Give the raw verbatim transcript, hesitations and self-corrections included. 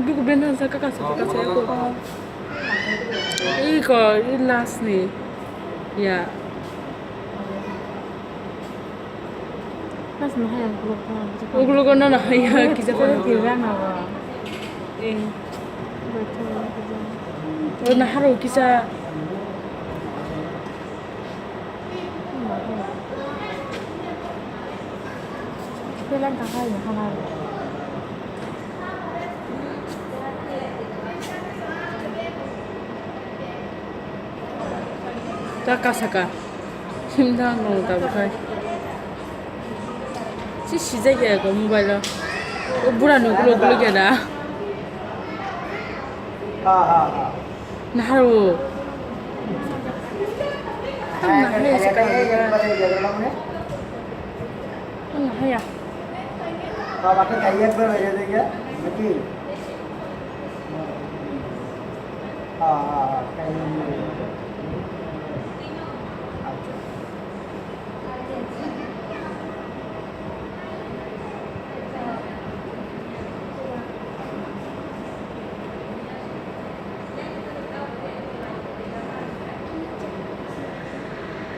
Buku benda sa kaka sa kaka sa ko. Iko, i last ni. Ya. Last na haya ukulok ko. Ukulok ko na na haya kisa ko. Ko kira na ba. Eh. Betul. O na haro kisa. Ta kasaka. Simda no ta bukai. Si sijai ya ko mobile o. O bura no gulo gulo ya da. Ha ha ha. Naharo. Ang nahaya sa kaya. Ang nahaya. Baba ke kaya bar baje de kya? Mati. Ha ha ha. Kaya.